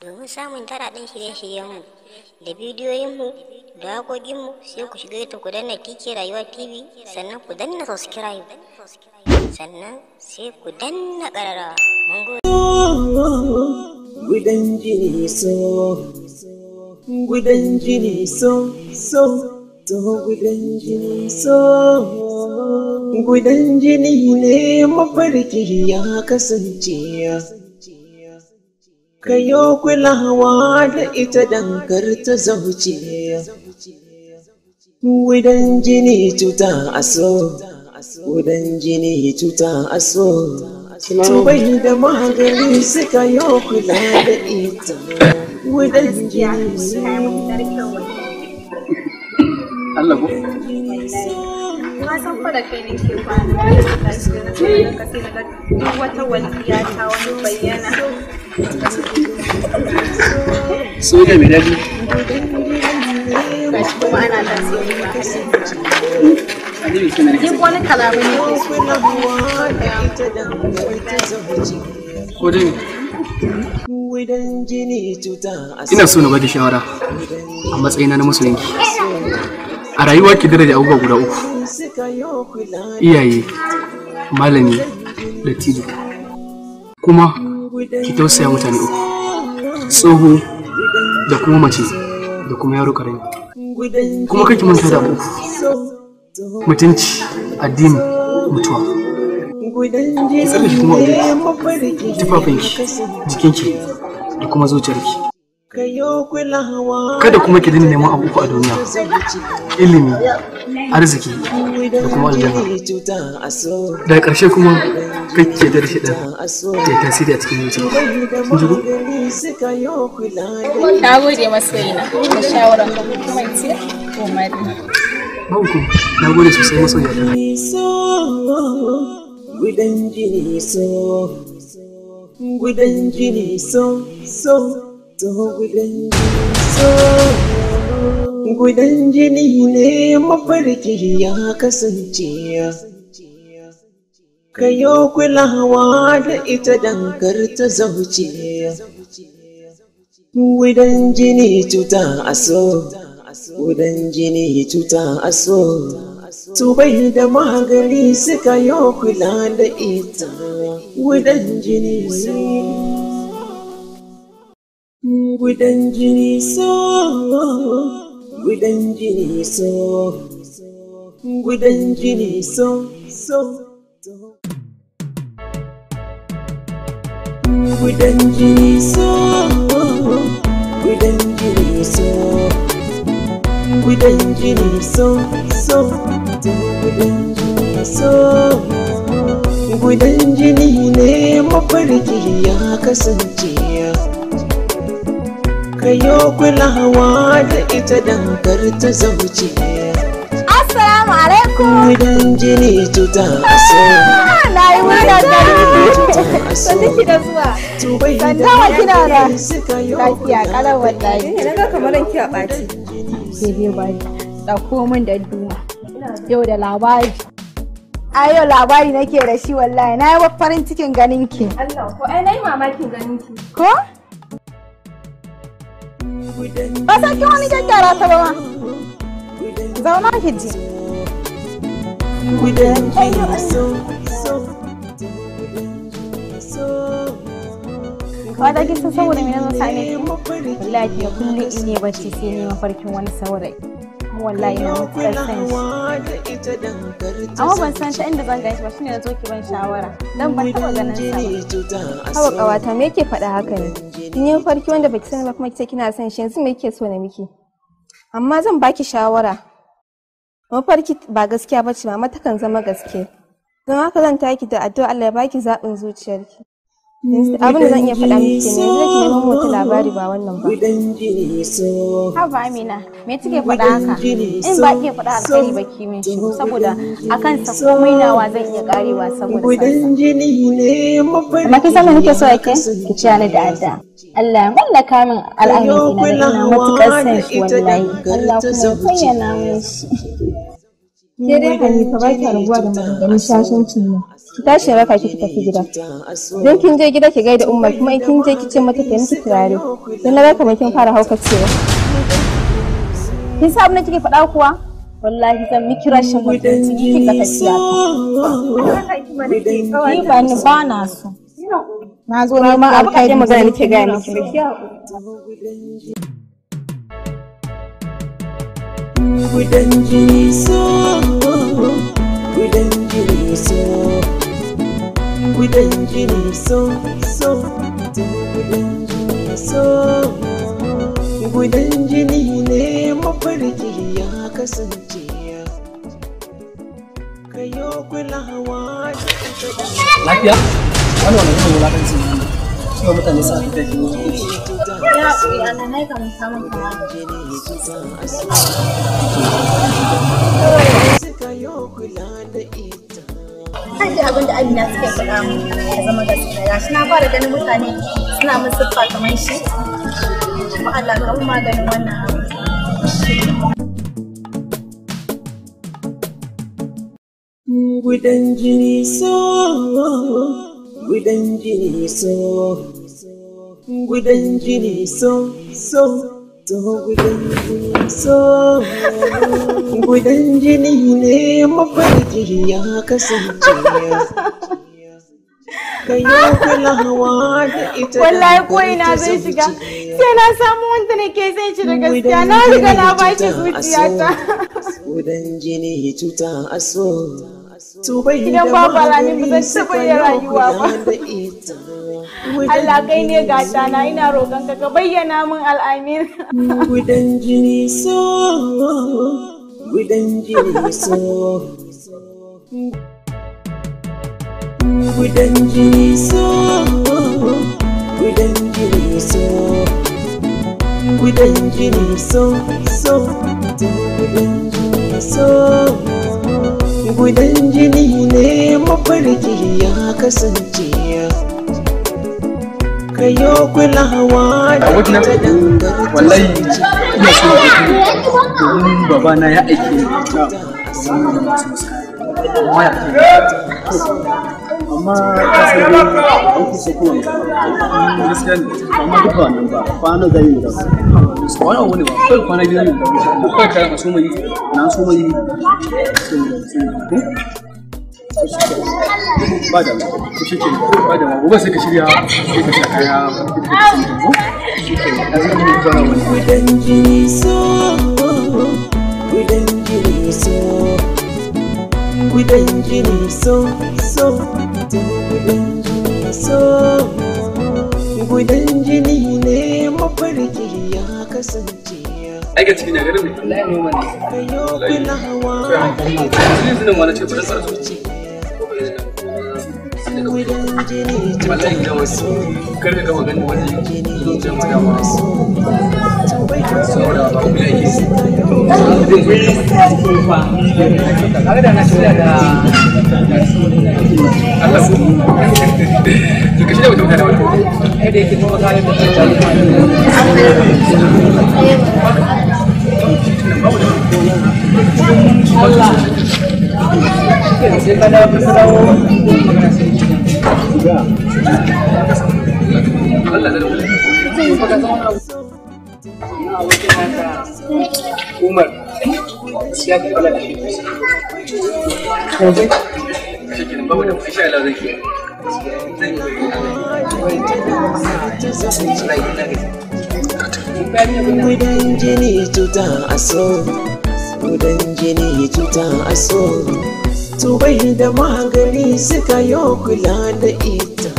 Domin samun daɗaɗɗen shirye-shiryenmu da bidiyoyinmu da waƙoƙinmu, sai ku shiga YouTube ku danna TK Rayuwa TV, sannan ku danna subscribe, sannan sai ku danna ƙararrawa. Mun gode. Gudan jini so, gudan jini so, so, so gudan jini so. Gudan jini ne mafarki ya kasance. Kayo kulawa da ita dankar ta zauce. Gudan jini cuta a so, gudan jini cuta a so. Tubai da magani suka yi kula da ita. Gudan jini so. Allah ko? Na san fa da kai nake kwana. Na ka sai na ga duk wata walƙiya ta wani bayyana. Soyayya mai daɗi. Gashi kuma ana tasiri ba. Aliyu kina da Duk wani kalamai ne ke so. Kulawa da ita dankar ta zauce. Ko dai Gudan jini cuta a ina so na baki shawara a matsayina na masoyinki. A rayuwa ki daraja abubuwa guda uku. Suka yi kula Iyaye, malami, da tijo. Kuma ki tausaya mutane uku. Tsoho da kuma mace da kuma yaro karami. gudan Kuma kar ki manta da abu uku. Mutunci, addini, mutuwa. Gudan Ki tsare kuma jini abu ne uku. mafarki ya Tufafinki, kasance. jikinki da kuma zuciyarki. Kayo kulawa Kada kuma ki daina neman abu uku a duniya. Ilimi, arziki da kuma aljanna. Cuta a so, Daga ƙarshe kuma kar ki yarda da shaiɗan a so. ya yi tasiri a cikin zuciyarki. Kin ji ko? Magani suka yi kula da Na gode masoyina da shawaran ka ko kuma in ce umarni. Babu ku. Na gode sosai masoyiyata. So, gudan jini so, gudan jini so, so, so gudan jini so. Gudan jini ne mafarki ya kasance. Kayo kulawa da ita dankar ta zauce. Gudan jini cuta a so, gudan jini cuta a so. Tubai da magani suka yi kula da ita. Gudan jini so, gudan jini so, gudan jini so, gudan jini so, so. Gudan jini so, gudan jini so, gudan jini so, so, gudan jini so. Gudan jini ne mafarki ya kasance. Kayo kulawa da ita dankar ta zauce. Assalamu alaikum. Gudan jini cuta a so. Na yi murnar ganin Cuta a so. Sannu ki da zuwa. Tubai da Sannu kina da magani suka yi lafiya kalau wallahi. Na ga kamar ranki a ɓaci. Sai dai bari. Ɗauko min da duma. Yau da labari. Ai yau labari nake da shi wallahi. Na yi farin cikin ganin ki. Allah ko ai nayi mamakin ganin ki. Ko? Ba san ki wani gyaggyara ta ba ma. Zauna ki ji. Gudan jini so, so, gudan jini so. Wata kin san saboda me na zo same ki? Wallahi ki kullum in yi bacci sai ni mafarkin wani saurayi. Kuma wallahi ina matuƙar son shi. Amma ban san ta inda zan gan shi ba, shine na zo ki ban shawara. Dan ban taɓa ganin sa ba. Hawa ƙawata, me yake faɗa haka ne? Kin yi mafarki wanda baki sani ba kuma kice kina son shi, yanzu me yake so na miki? Amma zan baki shawara. Mafarki ba gaskiya bace ba, amma takan zama gaske. Don haka zan taki da addu'a Allah ya baki zaɓin zuciyarki. Yanzu abin da zan iya faɗa miki kenan, yanzu ki neman wata labari ba wannan ba. Gudan jini so. Haba Amina, me kike faɗa haka? In ba ki faɗa alkhairi ba ki min shiru, saboda akan sa komai nawa zan iya karewa saboda son sa. Gudan jini ne mafarki Amma kin san me nake so ya yake? Ki ciya ni da adda. Allah ya mallaka min al'amin ina da ina matuƙar son shi wallahi. Allah kuma ya bayyana min shi. Ke dai Hanifa ba ki rabuwa da maganganun shashancin nan. Ki tashi na raka ki ki tafi gida. Don kin je gida ki gaida Umma kuma in kin je ki ce mata ta miki turare. Don na ga kamar kin fara haukacewa. Kin san abin da kike faɗa kuwa? Wallahi zan miki rashin mutunci kin ga tafiya ta. Ni ba ni ba na so. Na zo neman alkhairi magana nake gaya miki ba. Gudan jini so, gudan jini so, gudan jini so, so, gudan jini so, gudan jini ne mafarki ya kasance. Kayo kulawa da ita. Lafiya? Wani wani irin wulaƙanci ne wannan? Cewa mutane sa da jini. Ya haƙuri Allah na yi kamar samun kama da Kan ji abin da Amina suke faɗa mu ya zama gaskiya. Gashi na fara ganin mutane suna min siffa kamar shi. Kuma Allah ka mun maganin wannan abu. Gudan jini so, gudan jini so, gudan jini so, so, to gudan jini so, gudan jini ne mafarki ya kasance. Kayo kulawa da ita. Wallahi ko ina zai shiga sai na samu wanda nake son shi da gaskiya na riga na bashi zuciyata. Gudan jini cuta aso. Idan babu Alhamis ba zan taɓa yin rayuwa ba. Allah kai ne gata na ina roƙon ka ka bayyana min al'amin. Gudan jini so, gudan jini so, gudan jini so, gudan jini so, gudan jini so, so, gudan jini so. Gudan jini ne mafarki ya kasance. Kayo kulawa da Abokina, ita dangar wallahi ina so na tafi domin babana ya aike ni da domin na masu masu kaya. Amma ya aike ni. Amma ka san dai an kusa kuma gaskiya ne amma duk ba wannan ba kwana zai yi da su wani abu ne ba kawai kwana biyu ne da kawai kayan a so mai na so mai sai mu sai mu ko ba da ma ko shi ke ba da ma gobe sai ka shirya sai ka sa kaya ko shi ke na zai yi kwana wani. Gudan jini so, gudan jini so, gudan jini so, so, gudan jini so, gudan jini ne mafarki ya kasance. Aikin ciki na garin ne. Kayo kulawa da ita. Yanzu nan wani ce bari tsara su. Gudan jini Wallahi gidan wasu kar ka gama ganin wani zo ce ma dama saboda ba ku yake. Kaga da na shirya da Allah ku. To ka shirya wata mutane wani. Kada yake kuma ka yi sai ka dawo ka dawo Allah zai Umar ya fi kula da shi. Shi kenan babu da insha Allah zai kiyaye. Gudan jini cuta aso, gudan jini cuta aso, tubai da magani suka yo kula da ita.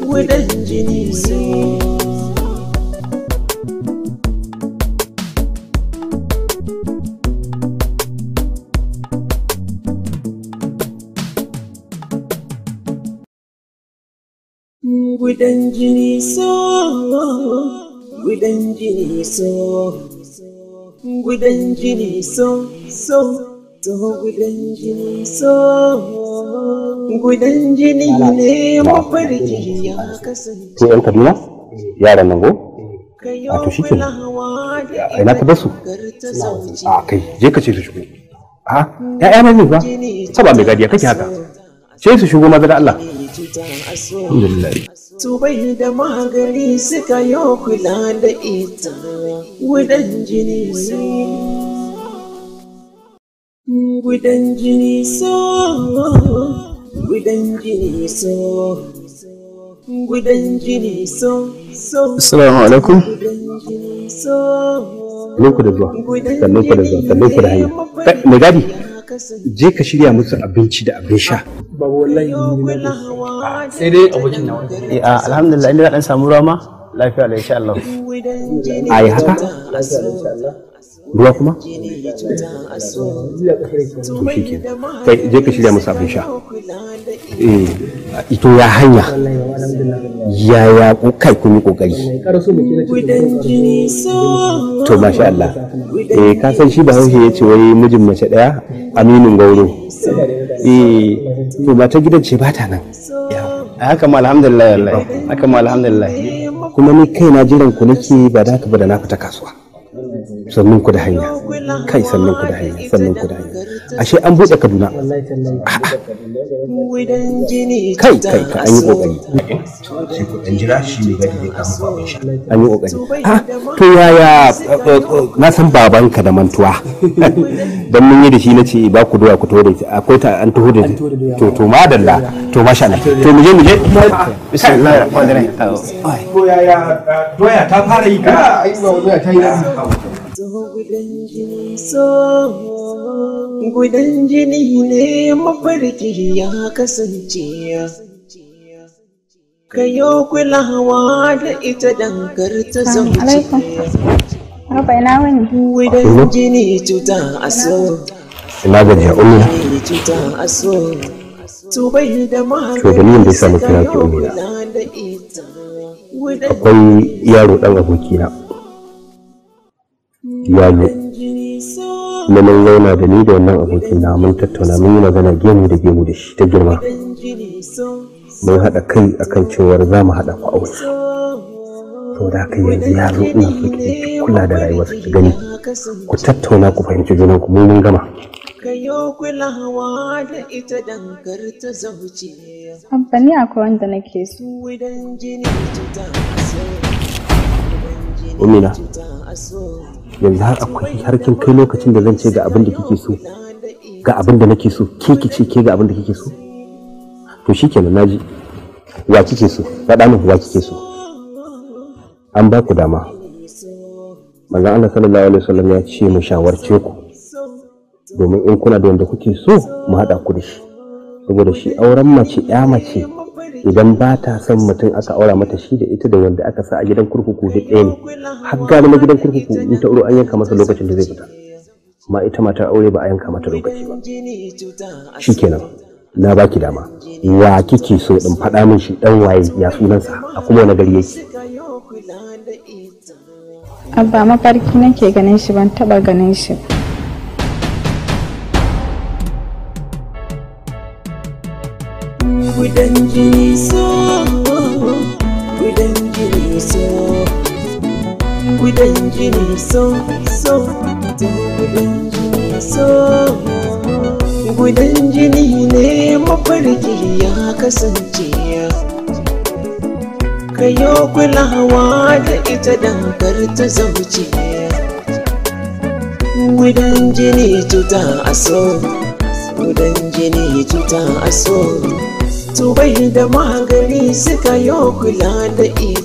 Gudan jini so. Gudan jini so, gudan jini so, gudan jini so, so, to gudan jini so, gudan jini ne mafarki ya kasance. Ko 'yan Kaduna? Yaran nan go? A to shi kenan. A ina ka basu? A kai, je ka ce su shigo. A, ƴaƴana ne ba? Saba mai gadiya kake haka. Sai su shigo maza da Allah. Alhamdulillah. Tubai da magani suka yi kula da ita gudan jini so gudan jini so gudan jini so gudan jini so so. Assalamu alaikum. Gudan jini so. Sannun ku da zuwa. Sannun ku da zuwa. Sannun ku da hanya. Kai, mai gadi, je ka shirya musu abinci da abin sha. Babu wallahi ni na sai dai abokin nawa. Eh alhamdulillah inda dan samu ruwa ma lafiya la insha Allah. Ai haka? Ruwa kuma? To shikenan. Kai je ka shirya musu abin sha. Eh, ito ya hanya. Yaya kai kun yi kokari. To masha Allah. Eh ka san shi Bahaushe ya ce wai mijin mace daya aminin gauro. Eh to mata gidan ce ba ta nan. Haka ma alhamdulillah wallahi. Haka ma alhamdulillah. Kuma ni kaina jiran ku nake ba da haka ba da na fita kasuwa. Sannun ku da hanya. Kai sannun ku da hanya, sannun ku da hanya. Ashe an buɗe Kaduna. Kai kai ka an yi kokari. Sai ku dan jira shi ne gadi zai kama ku abin sha. An yi kokari. Ha to yaya na san babanka da mantuwa. Dan mun yi da shi nace ba ku doya ku taho da ita. Akwai ta an taho da ita. To to madalla. To masha Allah. To mu je mu je. Bismillahir rahmanir rahim. To yaya doya ta fara yi ka? Ai ba doya ta yi na. Gudan jini ne mafarki ya kasance kayo kulawa da ita dankar ta zauce. Abba ina wuni? Gudan jini cuta aso. Ina gajiya ummi. Cuta aso. Tubai da To dalilin da yasa na kira ki ummi na. Akwai yaro dan abokina. Yalo. Na mun zauna da ni da wannan abokin na mun tattauna mun yi magana gemu da gemu da shi ta girma. Mun haɗa kai akan cewar za mu haɗa ku aure. Saboda haka yanzu ya zo ina so ki je ki kula da rayuwarsa ki gani. Ku tattauna ku fahimci junanku mu mun gama. Kayo kulawa da ita dankar ta zauce. Abba ni akwai wanda nake so. Gudan jini cuta aso. Umina, yanzu har akwai har kin kai lokacin da zan ce ga abin da kike so, ga abin da nake so, ke ki ce ke ga abin da kike so? To shikenan naji. Wa kike so? Faɗa min wa kike so? An ba ku dama. Manzon Allah sallallahu alaihi wasallam ya ce mu shawarce ku domin in kuna da wanda kuke so mu haɗa ku da shi. Saboda shi auren mace ya mace idan ba ta son mutum aka aura mata shi da ita da wanda aka sa a gidan kurkuku duk ɗaya ne har gani na gidan kurkuku in ta auro an yanka masa lokacin da zai fita amma ita matar aure ba a yanka mata lokaci ba. Shikenan na baki dama wa kike so din faɗa min shi dan waye ya sunansa a kuma wani gari yake. Abba mafarki nake ganin shi ban taɓa ganin shi ba. Gudan jini so, gudan jini so, gudan jini so, so, gudan jini so. Gudan jini ne mafarki ya kasance. Kayo kulawa da ita dankar ta zauce. Gudan jini cuta aso, gudan jini cuta aso. Tubai da magani suka yo kula da ita.